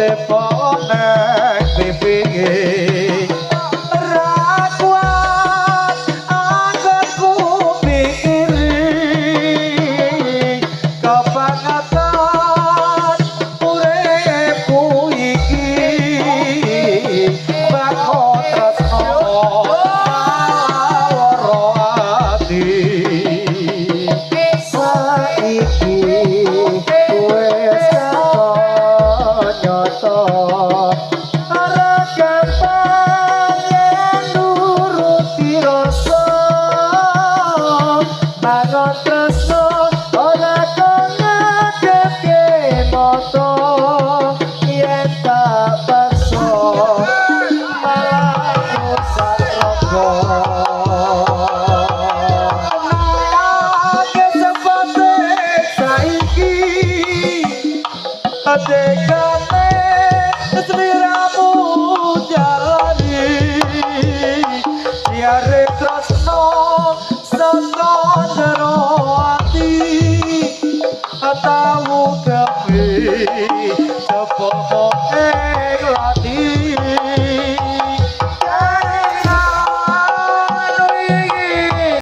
Lebone pipi ra kuat anggonku mikiri kebangetan uripku iki bakal tresno lara ati saiki wis katon nyata ora gampang yen nuruti rasa bangun tresno ora kok ngedeke mata yen tak paksa malah rusak raga. Nangis sepate saiki adekane sliramu jalani siare tresno saka jero ati tau gawe sapa ing.